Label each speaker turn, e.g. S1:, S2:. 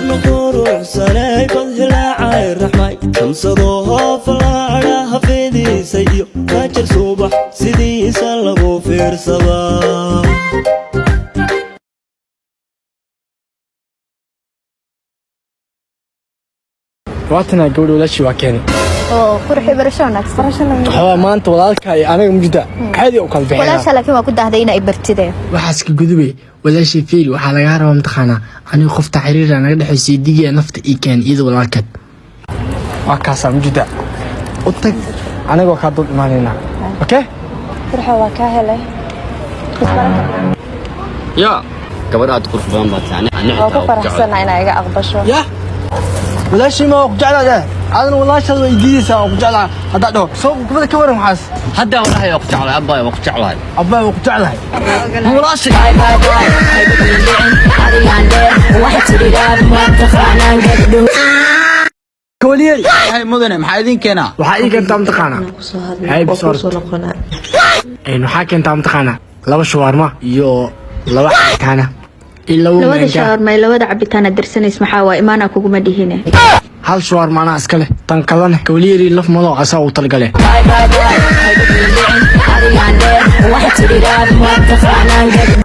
S1: Farna quruxsanay, bad hilaacay, raxmay, shamsadoo hoofalaadha hafidiisay iyo fajar subax sidiisa lagu fiirsadaa.
S2: Waatana gabadha walaashii waa keenay.
S3: Oo qurxi, barasho wanaagsan.
S2: Waxaa maanta walaalka iyo aniga mujida caadi u kala bixinaa.
S3: Walaasha laakiin waa ku dahday inay bartideen.
S2: Waxaas ka gudubay, walaashii fiil waxaa lagaa rabaa, mataqaanaa, aniga qofta xiriira naga dhexaysay digiya nafta ii keen iyada walaalkeed waa kaasaa. Mujida u tag, anigoo kaa dul imaanaynaa, okay?
S3: Qurxo, waa kaa helay.
S4: Ya gabadh aad qurux badan baa tahay ani.
S3: Waa ku faraxsana inaa iga aqbasho.
S2: Ya walaashii ma waa ku jeclaa, adana walaashaad way diidaysaa. Waa ku jeclaa haddaa dhaho soo gabadha ka waran waxaas.
S4: Hadda walahi waa ku jeclahay, abbaay, waa ku jeclahay.
S2: Abbaa, waa ku jeclahay walaashay.
S5: Bye bye,
S2: Kawaliyey.
S6: Hay mudane, maxaa idin keenaa?
S2: Waxaa ii keentaa, mataqaanaa, hay bis horta. Waxaa keentaa, mataqaanaa, laba shawaarma iyo laba cabitaana iyo laba
S7: Labada
S2: mango.
S7: Shawarma iyo labada cabitaan aad dirsanaysa maxaa waa? Imaanaa kuguma dhihine.
S2: Hal shawaarma anaa iska leh, tan kalena kawaliyeri laf madoo asaa u talgale.
S5: Bye bye bye.